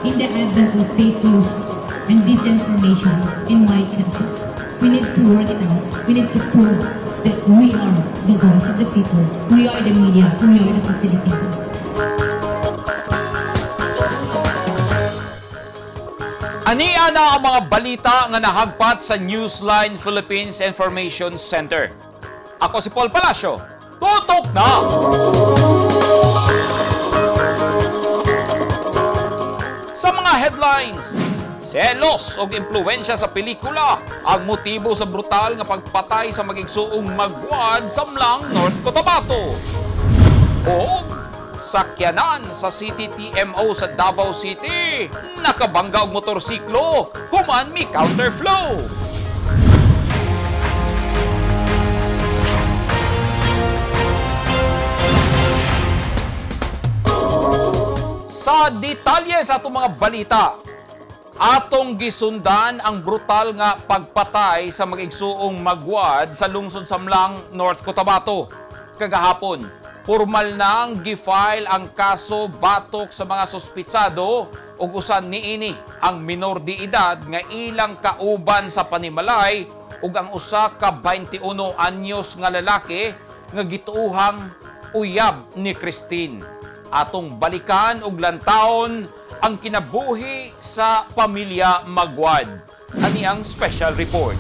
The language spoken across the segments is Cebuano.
In the advent of fake news and disinformation in my country, we need to work it out. We need to prove that we are the voice of the people. We are the media. We are the facilitators. Ania na ang mga balita nga nahagpat sa Newsline Philippines Information Center. Ako si Paul Palacio. Tutok na! Sa mga headlines, selos og impluwensya sa pelikula ang motibo sa brutal nga pagpatay sa magigsuong Maguad sa Mlang, North Cotabato. O sakyanan sa CTTMO sa Davao City, nakabangga og motorsiklo, human mi counterflow. Sa detalye sa atong mga balita, atong gisundan ang brutal nga pagpatay sa mag-igsuong Maguad sa lungsod sa Mlang, North Cotabato. Kagahapon, formal nang gifile ang kaso batok sa mga suspitsado ug usan niini ang minor de edad nga ilang kauban sa panimalay ug ang usa ka 21 anyos nga lalaki nga gituohang uyab ni Christine. Atong balikan ug lantawon ang kinabuhi sa pamilya Maguad. Ani ang special report.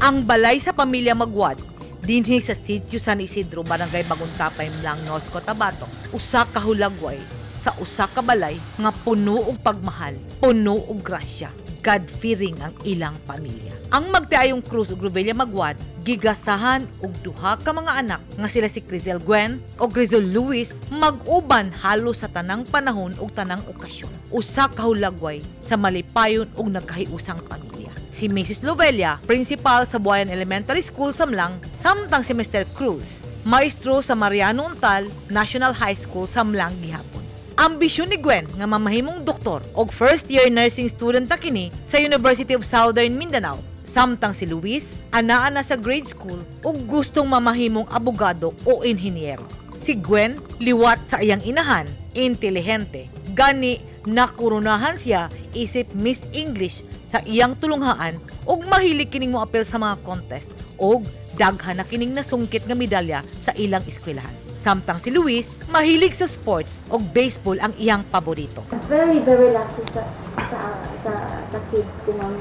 Ang balay sa pamilya Maguad dinhi sa sitio San Isidro, Barangay Baguntapay, Mlang, North Cotabato, usa ka hulagway sa usa ka balay nga puno og pagmahal, puno og grasya, God-fearing ang ilang pamilya. Ang magtiayong Cruz ug Rubella Maguad gigasahan og duha ka mga anak nga sila si Crizel Gwen o Crizel Luis mag-uban halos sa tanang panahon ug tanang okasyon. Usa ka hulagway sa malipayon ug nagkahiusang pamilya. Si Mrs. Lovelia, principal sa Buayan Elementary School sa Mlang, samtang si Mr. Cruz, maestro sa Mariano Untal National High School sa Mlang gihapon. Ambisyon ni Gwen nga mamahimong doktor og first year nursing student ta kini sa University of Southern Mindanao. Samtang si Luis, anaa na sa grade school ug gustong mamahimong abogado o inhinyero. Si Gwen, liwat sa iyang inahan, intelihente. Gani, nakoronahan siya isip Miss English sa iyang tulunghaan ug mahilig kining moapil sa mga contest ug daghan na kining nasungkit nga medalya sa ilang eskwelahan. Samtang si Luis, mahilig sa sports ug baseball ang iyang paborito. Very, very lucky sa kids ko, ma'am,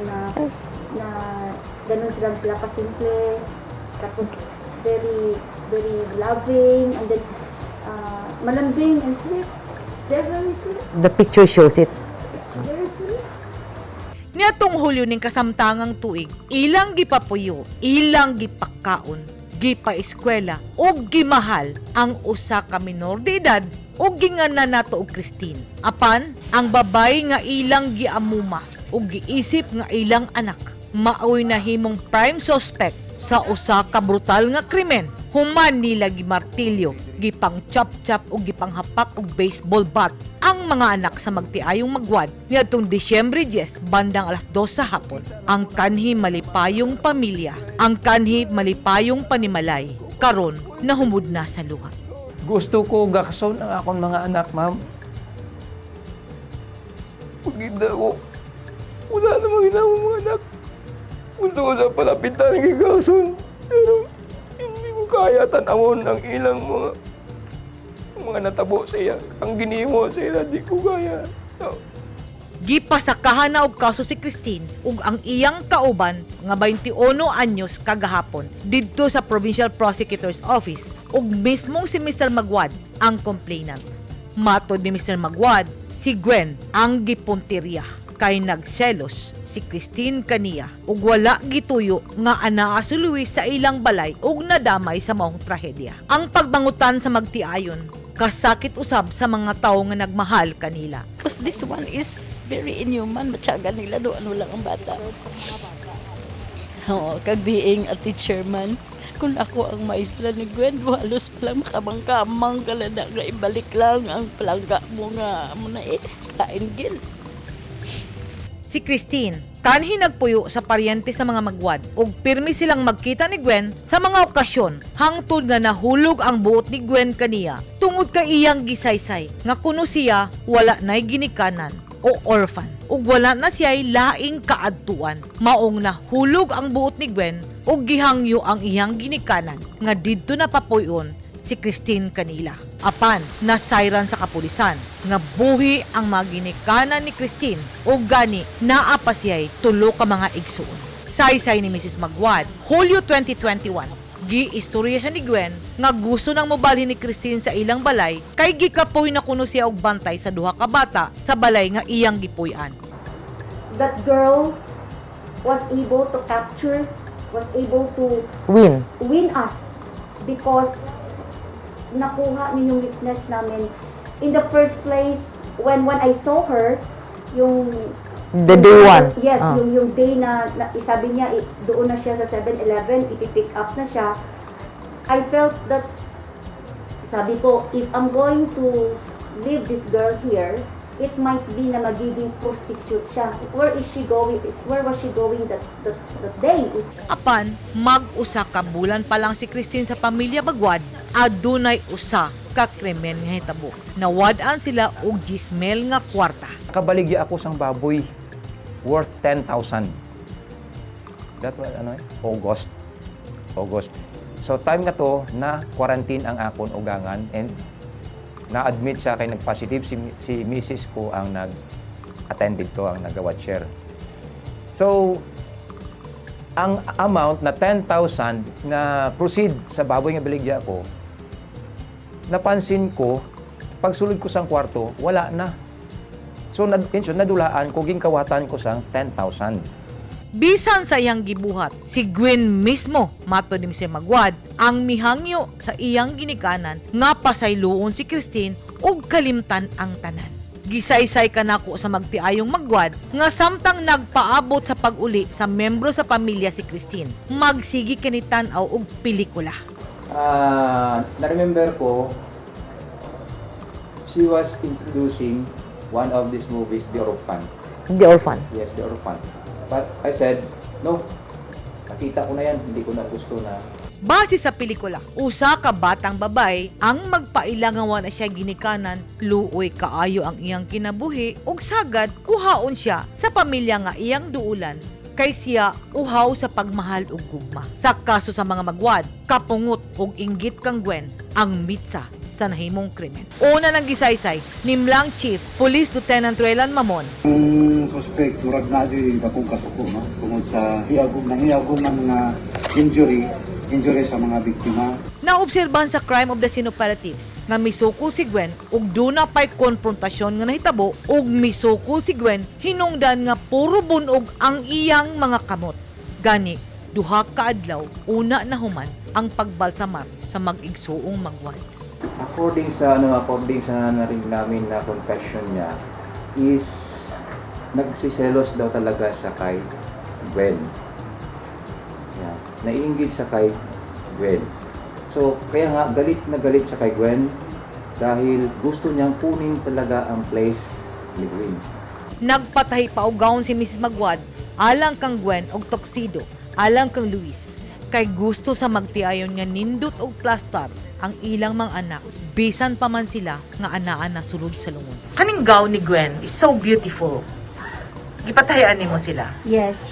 na ganun sila kasimple, tapos very, very loving, and then malambing and sweet. They're very sweet. The picture shows it. Very sweet. Niadtong Hulyo ning kasamtangang tuig, ilang gipapuyo, ilang gipakaon, gipaeskwela ug gimahal ang usa ka minor de edad ug ginganan nato og Christine. Apan ang babay nga ilang giamuma ug giisip nga ilang anak maoy nahimong prime suspect sa usa ka brutal nga krimen human nila gimartilyo, gipang-chop-chop ug gipanghapak og baseball bat ang mga anak sa magtiayong Maguad niadtong Disyembre 10 bandang alas 2 sa hapon. Ang kanhi malipayong pamilya, ang kanhi malipayong panimalay, karon nahumod na sa luha. Gusto ko gakson ang akong mga anak, ma'am. Pagkita ko, wala namang ginawang mga anak. Gusto ko sa palapitan kay gakson. Pero hindi ko kaya tanawon ang ilang mga natabo sa iya. Ang ginimo sa iya, di ko kaya. So, Gipasakahan na og kaso si Christine ug ang iyang kauban nga 21 anyos kagahapon didto sa Provincial Prosecutor's Office ug mismong si Mr. Maguad ang complainant. Matod ni Mr. Maguad, si Gwen ang gipuntirya kay nagselos si Christine kaniya ug wala gituyo nga anaa si Luis sa ilang balay ug nadamay sa maong trahedya. Ang pagbangutan sa magtiayon kasakit usab sa mga tawo nga nagmahal kanila. Because this one is very inhuman. Matyaga nila doon ano lang ang bata. Oo, kag being a teacher man, kung ako ang maestra ni Gwen, halos pala makamang-kamang ka lang na nga ibalik lang ang palangga mo nga mo na eh, kain gil. Si Christine, kanhi nagpuyo sa paryente sa mga Maguad ug pirmi silang magkita ni Gwen sa mga okasyon hangtod nga nahulog ang buot ni Gwen kaniya tungod kay iyang gisaysay nga kuno siya wala nay ginikanan. o orphan ug wala na siya'y laing kaadtuan. Maong nahulog ang buot ni Gwen ug gihangyo ang iyang ginikanan nga didto na papuy-on si Christine kanila. Apan, nasayran sa kapulisan nga buhi ang mga ginikanan ni Christine ug gani naa pa siya'y tulo ka mga igsuon. Saysay ni Mrs. Magwad, Hulyo 2021, gi-istorya siya ni Gwen nga gusto nang mobalhin ni Christine sa ilang balay kay gikapoy na kuno siya og bantay sa duha ka bata sa balay nga iyang gipuy-an. That girl was able to capture, was able to Win. Win us because nakuha niya yung weakness namin. In the first place, when I saw her, yung The day one. Yes, Ah. yung day na sabi niya doon na siya sa 7-Eleven, ipipick up na siya. I felt that, sabi ko, if I'm going to leave this girl here, it might be na magiging prostitute siya. Where is she going? Where was she going that day? Apan, mag-usa ka bulan pa lang si Christine sa pamilya Bagwad, adunay usa ka krimen nga hitabo. Nawad-an sila og gismel nga kwarta. Nakabaligya ako sang baboy worth 10,000. That was ano eh? August. August. So time nga to na quarantine ang akon ugangan and na-admit siya kay nag-positive si Mrs. ko ang nag-attend dito, ang nag-watcher. So ang amount na 10,000 na proceed sa baboy nga baligya ko, napansin ko, pagsulod ko sang kwarto, wala na. So, nadulaan ko, ginkawatan ko sang 10,000. Bisan sa iyang gibuhat, si Gwen mismo, mato ni Mr. Magwad, ang mihangyo sa iyang ginikanan nga pasayloon si Christine ug kalimtan ang tanan. Gisaysay kanako sa magtiayong Magwad nga samtang nagpaabot sa pag-uli sa membro sa pamilya si Christine, magsigi kini tan-aw og pelikula. Ah, na-remember ko, she was introducing one of these movies, The Orphan. The Orphan. Yes, The Orphan. But I said, "No, nakita ko na yan, hindi ko na gusto na." Base sa pelikula, usa ka batang babay ang magpaila nga wa na siya ginikanan, luoy kaayo ang iyang kinabuhi ug sagad kuhaon siya sa pamilya nga iyang duulan kay siya uhaw sa pagmahal ug gugma. Sa kaso sa mga Magwad, kapungot ug inggit kang Gwen ang mitsa sa nahimong krimen. Una nang gisaysay, ni M'lang Chief Police Lieutenant Relan Mamon. Ang suspect, murag na di bakong kasuko, no? Tungod sa hiagom na hiagom man nga injury sa mga biktima. Naobserbahan sa crime of the scene operatives nga misukol si Gwen ug duna pay konfrontasyon nga nahitabo ug misukol si Gwen hinungdan nga puro bunog ang iyang mga kamot. Gani, duha ka adlaw una na human ang pagbalsamar sa mag-igsuong Magwad. According sa narinig namin na confession niya is nagsiselos daw talaga siya kay Gwen. Yeah. Naiinggit siya kay Gwen. So, kaya nga galit na galit siya kay Gwen dahil gusto niyang kunin talaga ang place ni Gwen. Nagpatahi pa og gown si Mrs. Magwad alang kang Gwen og tuxedo alang kang Luis kay gusto sa magtiayon nga nindot og plastar ang ilang mga anak bisan pa man sila nga anaan na sulod sa lungon. Kaning gown ni Gwen is so beautiful. Gipatahian nimo sila? Yes,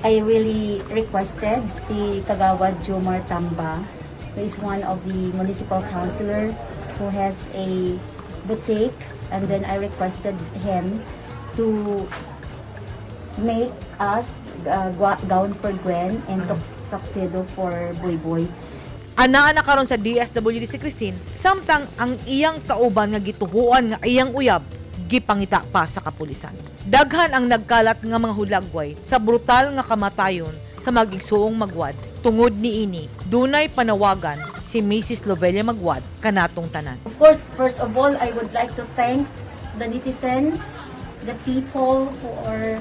I really requested si Kagawad Jomar Tamba, who is one of the municipal councilor who has a boutique, and then I requested him to make us gown for Gwen and tuxedo for Boy Boy. Anaa na karon sa DSWD si Christine samtang ang iyang kauban nga gituhuan nga iyang uyab gipangita pa sa kapulisan. Daghan ang nagkalat nga mga hulagway sa brutal nga kamatayon sa mag-igsuong Magwad. Tungod niini, dunay panawagan si Mrs. Lovelia Magwad kanatong tanan. Of course, first of all, I would like to thank the netizens, the people who are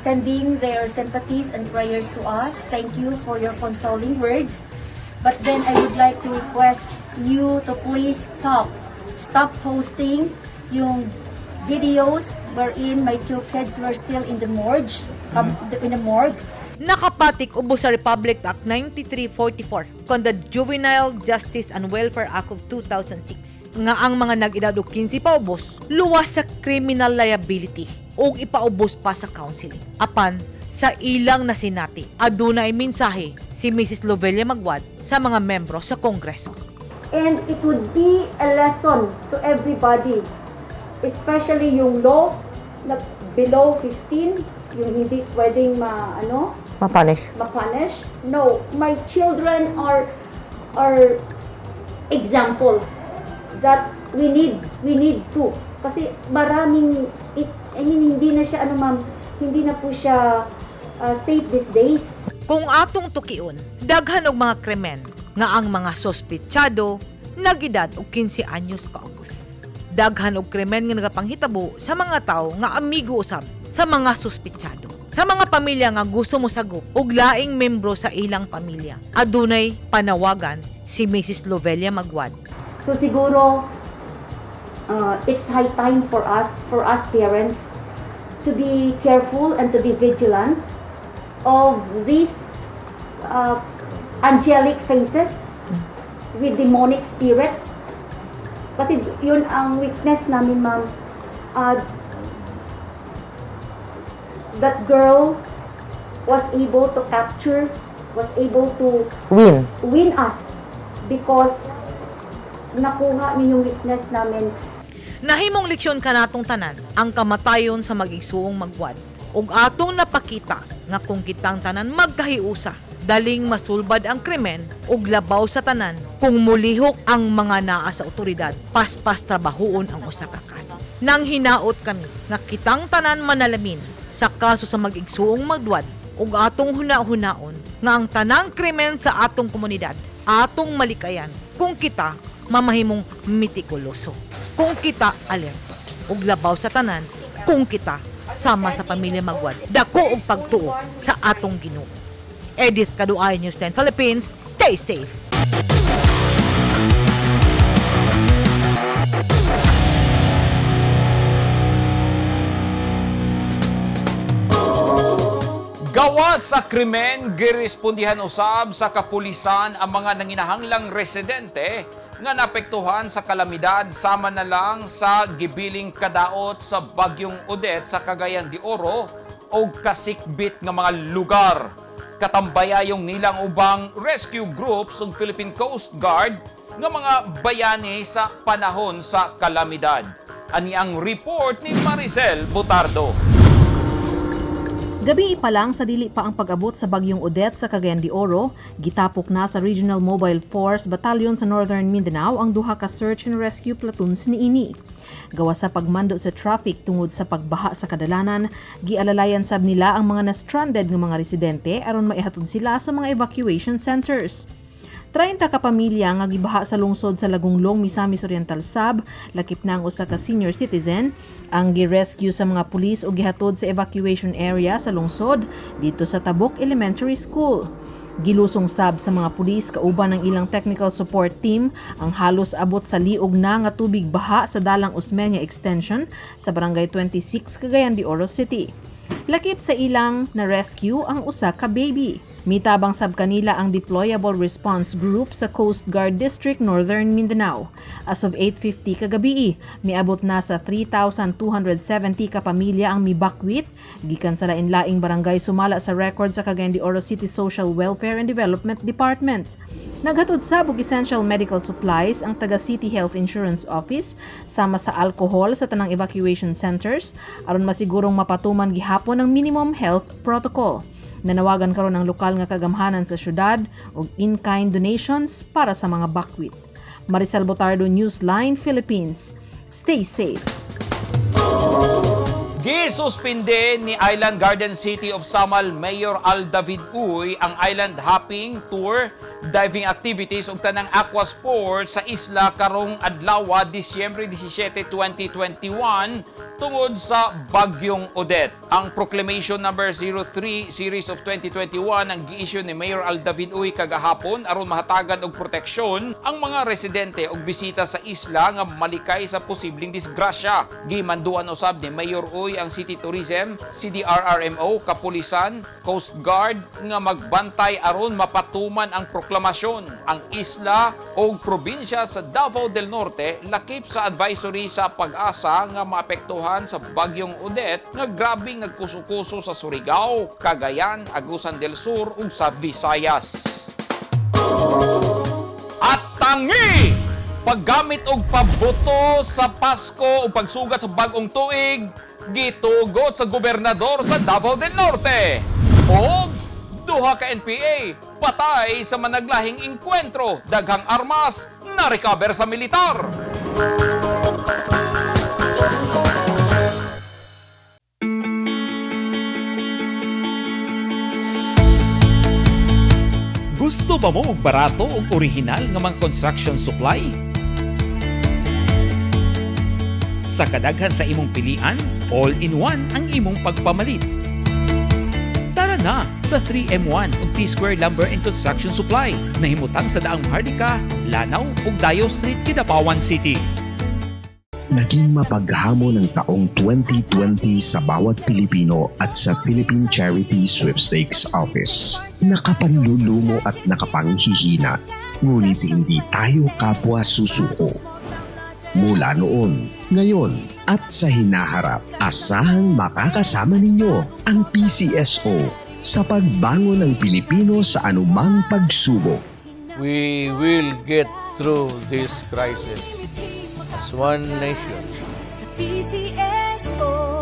sending their sympathies and prayers to us. Thank you for your consoling words. But then I would like to request you to please stop posting yung videos wherein my two kids were still in the morgue. Nakapatik ubos sa Republic Act 9344 kon the Juvenile Justice and Welfare Act of 2006. nga ang mga nag-edad og 15 paubos luwas sa criminal liability ug ipaubos pa sa counseling. Apan sa ilang nasinati, adunay mensahe si Mrs. Lovelia Magwad sa mga membro sa Kongreso. And it would be a lesson to everybody, especially yung law na below 15, yung hindi pwedeng ma, ano, Ma-punish. Ma-punish. No, my children are examples that we need to kasi maraming it, I mean, hindi na siya ano, ma'am, hindi na po siya safe these days. Kung atong tukion, daghan og mga krimen nga ang mga sospitsado nagedad og 15 anyos paubos. Daghan og krimen nga nagapanghitabo sa mga tawo nga amigo usab sa mga sospitsado. Sa mga pamilya nga gusto mosagop og laing membro sa ilang pamilya, adunay panawagan si Mrs. Lovelia Magwad. So siguro it's high time for us parents, to be careful and to be vigilant of these angelic faces with demonic spirit. Kasi yun ang weakness namin, ma'am. That girl was able to capture, was able to win. Win us because nakuha niya yung weakness namin. Nahimong leksyon kanatong tanan ang kamatayon sa mag-igsuong Magwad. Ug atong napakita nga kung kitang tanan magkahiusa, daling masulbad ang krimen ug labaw sa tanan kung mulihok ang mga naa sa otoridad, paspas trabahuon ang usa ka kaso. Nang hinaot kami nga kitang tanan manalamin sa kaso sa mag-igsuong Magwad ug atong huna-hunaon nga ang tanang krimen sa atong komunidad atong malikayan kung kita mamahimong metikuloso. Kung kita alerto ug labaw sa tanan kung kita sama sa pamilya Magwad, dako og pagtuo sa atong Ginoo. Edith Kaduay, News 10 Philippines. Stay safe. Gawas sa krimen, girespondihan usab sa kapulisan ang mga nanginahanglang residente nga naapektuhan sa kalamidad sama na lang sa gibiling kadaot sa Bagyong Odette sa Cagayan de Oro o kasikbit nga mga lugar. Katambayayong nilang ubang rescue groups ug Philippine Coast Guard nga mga bayani sa panahon sa kalamidad. Ani ang report ni Maricel Butardo. Gabi pa lang sa dili pa ang pag-abot sa Bagyong Odette sa Cagayan de Oro, gitapok na sa Regional Mobile Force Battalion sa Northern Mindanao ang duha ka search and rescue platoons niini. Gawas sa pagmando sa traffic tungod sa pagbaha sa kadalanan, gialalayan sab nila ang mga na-stranded nga mga residente aron maihatod sila sa mga evacuation centers. 30 ka pamilya nga gibaha sa lungsod sa Lagonglong, Misamis Oriental sab, lakip na ang usa ka senior citizen, ang gi-rescue sa mga pulis ug gihatod sa evacuation area sa lungsod didto sa Tabok Elementary School. Gilusong sab sa mga pulis kauban ng ilang technical support team ang halos abot sa liog na nga tubig baha sa dalang Osmeña Extension sa Barangay 26, Cagayan de Oro City. Lakip sa ilang na rescue ang usa ka baby. Mitabang sab kanila ang Deployable Response Group sa Coast Guard District Northern Mindanao. As of 8:50 kagabi, miabot na sa 3,270 ka pamilya ang mibakwit gikan sa lain-laing barangay sumala sa record sa Cagayan de Oro City Social Welfare and Development Department. Naghatod sab og essential medical supplies ang taga City Health Insurance Office sama sa alcohol sa tanang evacuation centers aron masigurong mapatuman gihapon ang minimum health protocol. Nanawagan karon ang lokal nga kagamhanan sa syudad og in-kind donations para sa mga bakwit. Maricel Botardo, Newsline Philippines. Stay safe. Gisuspinde ni Island Garden City of Samal Mayor Al David Uy ang island hopping tour, diving activities ug tanang aqua sports sa isla karong adlaw, Disyembre 17, 2021 tungod sa Bagyong Odette. Ang Proclamation number 03 series of 2021 ang gi-issue ni Mayor Al David Uy kagahapon aron mahatagan og proteksyon ang mga residente ug bisita sa isla nga malikay sa posibleng disgrasya. Gimanduan usab ni Mayor Uy ang City Tourism, CDRRMO, Kapulisan, Coast Guard nga magbantay aron mapatuman ang proklamasyon. proklamasyon. Ang isla o probinsya sa Davao del Norte lakip sa advisory sa Pag-asa nga maapektuhan sa bagyong Odette nga grabeng nagkuso-kuso sa Surigao, Cagayan, Agusan del Sur ug sa Visayas. At tangi! Paggamit og pabuto sa Pasko o pagsugat sa bagong tuig, gitugot sa gobernador sa Davao del Norte. Og duha ka NPA patay sa managlahing engkwentro, daghang armas na-recover sa militar. Gusto ba mo og barato ug orihinal nga mga construction supply? Sa kadaghan sa imong pilian, all-in-one ang imong pagpamalit. Tara na sa 3M1 ug T-Square Lumber and Construction Supply nahimutang sa Daang Maharlika, Lanao ug Dayo Street, Kidapawan City. Naging mapaghamon ang taong 2020 sa bawat Pilipino at sa Philippine Charity Sweepstakes Office. Nakapanlulumo at nakapanghihina, ngunit hindi tayo kapwa susuko. Mula noon, ngayon at sa hinaharap, asahang makakasama ninyo ang PCSO sa pagbangon ng Pilipino sa anumang pagsubok. We will get through this crisis as one nation. Sa PCSO.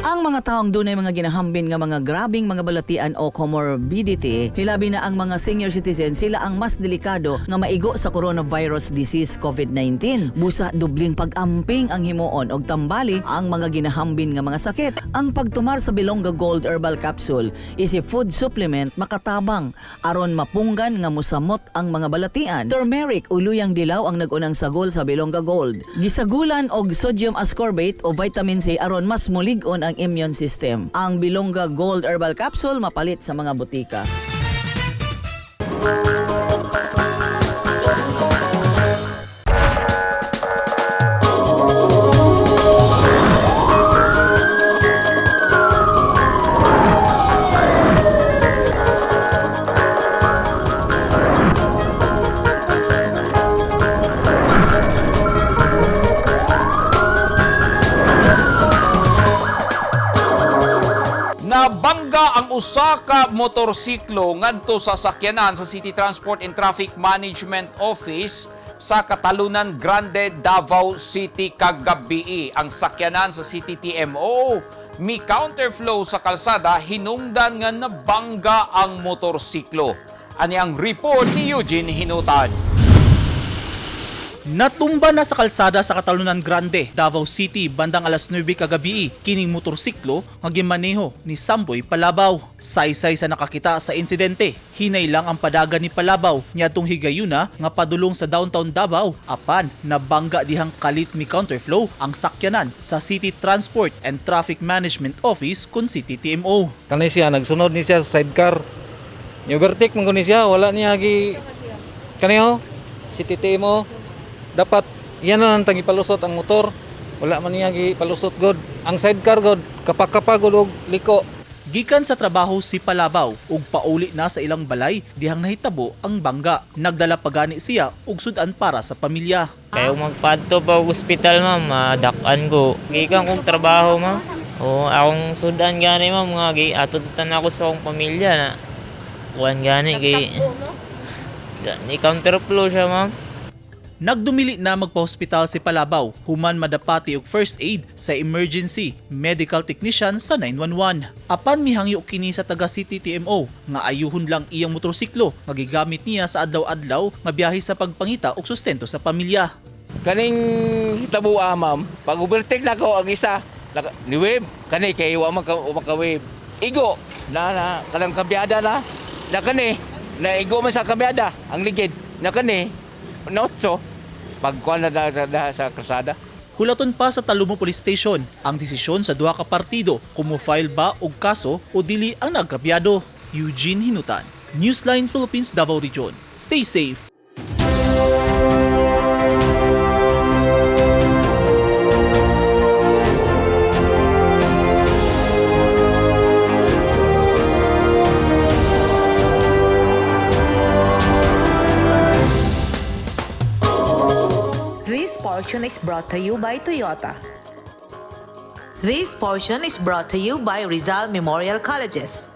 Ang mga taong dunay mga ginahambin nga mga grabing mga balatian o comorbidity, hilabi na ang mga senior citizen, sila ang mas delikado nga maigo sa coronavirus disease COVID-19. Busa dubling pag-amping ang himuon og tambali ang mga ginahambin nga mga sakit. Ang pagtumar sa Bilongga Gold Herbal Capsule is a food supplement makatabang aron mapunggan nga musamot ang mga balatian. Turmeric o luyang dilaw ang nag-unang sagol sa Bilongga Gold. Gisagulan og sodium ascorbate o vitamin C aron mas mulig-on ang immune system. Ang Bilongga Gold Herbal Capsule mapalit sa mga butika. Nabangga ang usa ka motorsiklo ngadto sa sakyanan sa City Transport and Traffic Management Office sa Catalunan Grande, Davao City kagabii. Ang sakyanan sa CTTMO mi counterflow sa kalsada, hinungdan nga nabangga ang motorsiklo. Ani ang report ni Eugene Hinutan. Natumba na sa kalsada sa Catalunan Grande, Davao City, bandang alas 9 kagabi, kining motorsiklo nga gimaneho ni Samboy Palabaw. Saysay sa nakakita sa insidente, hinay lang ang padagan ni Palabaw niadtong higayuna nga padulong sa downtown Davao apan nabangga dihang kalit mi counterflow ang sakyanan sa City Transport and Traffic Management Office kun CTTMO. Kani siya nagsunod ni siya sa sidecar. Ni overtake man gud ni siya, wala niya gi kaniho si TTMO. Dapat yan na lang tang ipalusot ang motor. Wala man niya gi palusot god. Ang sidecar god kapakapa god og liko. Gikan sa trabaho si Palabaw ug pauli na sa ilang balay dihang nahitabo ang bangga. Nagdala pa gani siya og sudan para sa pamilya. Kaya magpadto pa og ospital, ma'am, madak-an ko. Gikan kong trabaho, ma'am. O akong sudan gani, ma'am, nga gi atutan ako sa akong pamilya na kuan gani kay ni counterflow siya, ma'am. Nagdumili na magpa-hospital si Palabaw human madapati og first aid sa emergency medical technician sa 911. Apan mihangyo kini sa taga CTTMO nga ayuhon lang iyang motorsiklo nga gigamit niya sa adlaw-adlaw nga biyahe sa pagpangita og sustento sa pamilya. Kaning hitabo, ma'am, pag overtake na ko ang isa, ni wave, kani kay wa man ka wave. Igo na na kanang kabyada na. Na kani, na igo man sa kabyada ang ligid. Na kani, notso pagkuan na, na, na, na sa kalsada. Hulaton pa sa Talomo Police Station ang desisyon sa duha ka partido kung mo-file ba og kaso o dili ang naggrabyado. Eugene Hinutan, Newsline Philippines, Davao Region. Stay safe. portion is brought to you by Toyota. This portion is brought to you by Rizal Memorial Colleges.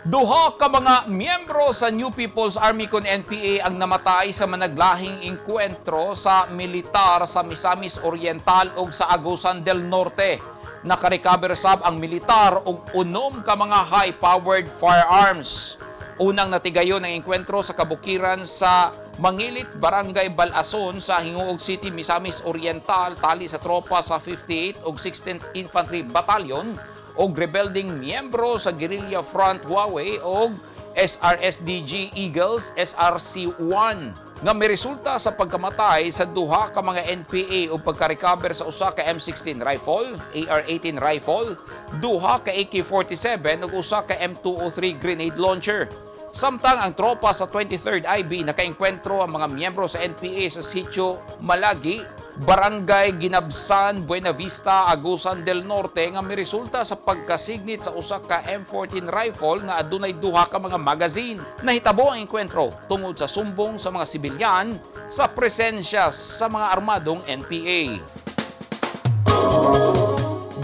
Duha ka mga miyembro sa New People's Army kon NPA ang namatay sa managlahing engkwentro sa militar sa Misamis Oriental ug sa Agusan del Norte. Nakarecover sab ang militar og 6 ka mga high-powered firearms. Unang natigayon ang engkwentro sa kabukiran sa Mangilit, Barangay Balason sa Gingoog City, Misamis Oriental, tali sa tropa sa 58 ug 16th Infantry Battalion og rebelding miyembro sa Guerrilla Front Huawei og SRSDG Eagles SRC-1 nga miresulta sa pagkamatay sa duha ka mga NPA ug pagka-recover sa usa ka M16 rifle, AR-18 rifle, duha ka AK-47 ug usa ka M203 grenade launcher. Samtang ang tropa sa 23rd IB nakaengkwentro ang mga miyembro sa NPA sa sitio Malagi, Barangay Ginabsan, Buena Vista, Agusan del Norte nga miresulta sa pagkasignit sa usa ka M14 rifle nga adunay duha ka mga magazine. Nahitabo ang engkwentro tungod sa sumbong sa mga sibilyan sa presensya sa mga armadong NPA.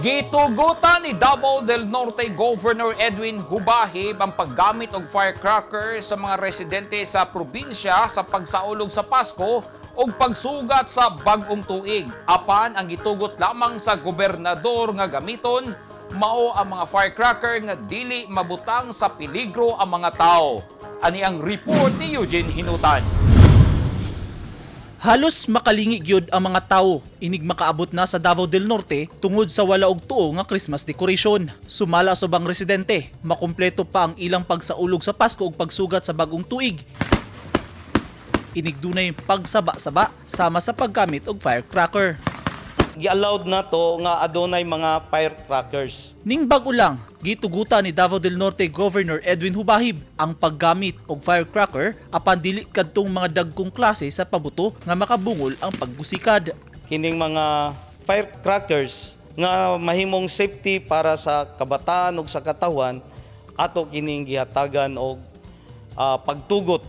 Gitugutan ni Davao del Norte Governor Edwin Hubahib ang paggamit og firecracker sa mga residente sa probinsya sa pagsaulog sa Pasko ug pagsugat sa bag-ong tuig. Apan ang gitugot lamang sa gobernador nga gamiton mao ang mga firecracker nga dili mabutang sa peligro ang mga tao. Ani ang report ni Eugene Hinutan. Halos makalingi gyud ang mga tawo inig makaabot na sa Davao del Norte tungod sa wala og tuo nga Christmas decoration. Sumala sa ubang residente, makumpleto pa ang ilang pagsaulog sa Pasko ug pagsugat sa bagong tuig. Inig dunay pagsaba-saba sama sa paggamit og firecracker. Gi-allowed na to nga adunay mga firecrackers. Ning bag-o lang, gitugutan ni Davao del Norte Governor Edwin Hubahib ang paggamit og firecracker apan dili kadtong mga dagkong klase sa pabuto nga makabungol ang pagbusikad. Kining mga firecrackers nga mahimong safety para sa kabataan ug sa katawan, ato kining gihatagan og pagtugot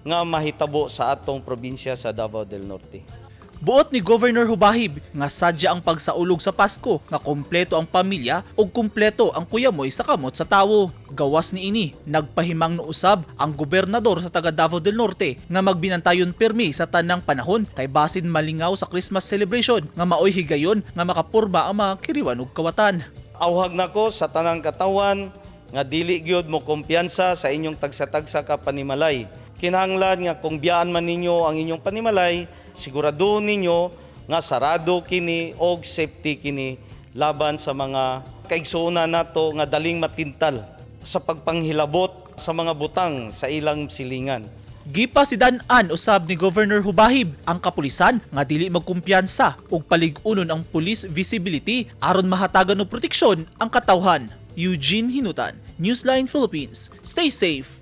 nga mahitabo sa atong probinsya sa Davao del Norte. Buot ni Governor Hubahib nga sadya ang pagsaulog sa Pasko nga kompleto ang pamilya ug kumpleto ang kuyamoy sa kamot sa tawo. Gawas niini, nagpahimangno usab ang gobernador sa taga Davao del Norte nga magbinantayon pirmi sa tanang panahon kay basin malingaw sa Christmas celebration nga maoy higayon nga makapurma ang mga kiriwan ug kawatan. Awhag nako sa tanang katawan nga dili gyud mo kumpiyansa sa inyong tagsa-tagsa ka panimalay. Kinahanglan nga kung biyaan man ninyo ang inyong panimalay, siguraduhon ninyo nga sarado kini og safety kini laban sa mga kaigsuonan nato nga daling matintal sa pagpanghilabot sa mga butang sa ilang silingan. Gipasidan-an usab ni Governor Hubahib ang kapulisan nga dili magkumpiyansa ug palig-unon ang police visibility aron mahatagan og proteksyon ang katawhan. Eugene Hinutan, Newsline Philippines. Stay safe.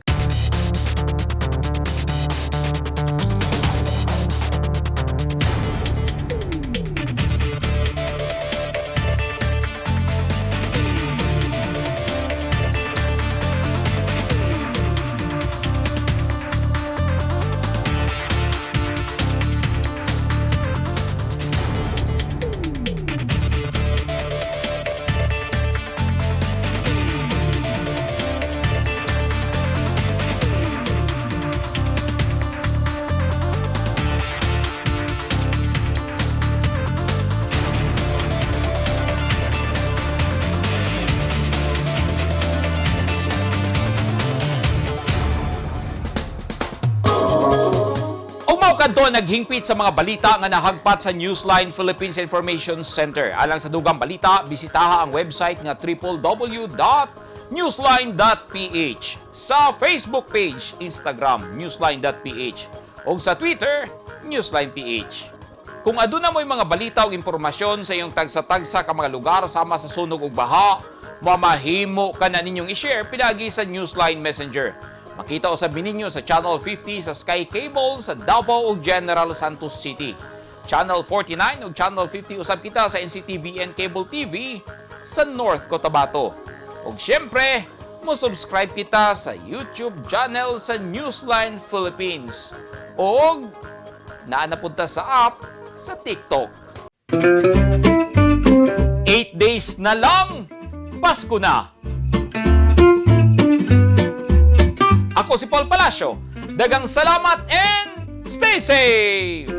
Ug mao kadto naghingpit sa mga balita nga nahagpat sa Newsline Philippines Information Center. Alang sa dugang balita, bisitaha ang website nga www.newsline.ph, sa Facebook page, Instagram, newsline.ph, ug sa Twitter, newsline.ph. Kung aduna mo'y mga balita o impormasyon sa iyong tagsa-tagsa ka mga lugar sama sa sunog ug baha, mamahimo ka na ninyong i-share pinagi sa Newsline Messenger. Makita usab ninyo sa Channel 50 sa Sky Cable sa Davao ug General Santos City. Channel 49 ug Channel 50 usab kita sa NCTVN Cable TV sa North Cotabato. Ug syempre, mo subscribe kita sa YouTube channel sa Newsline Philippines. Og naa na punta sa app sa TikTok. 8 days na lang, Pasko na! Ako si Paul Palacio. Daghang salamat and stay safe!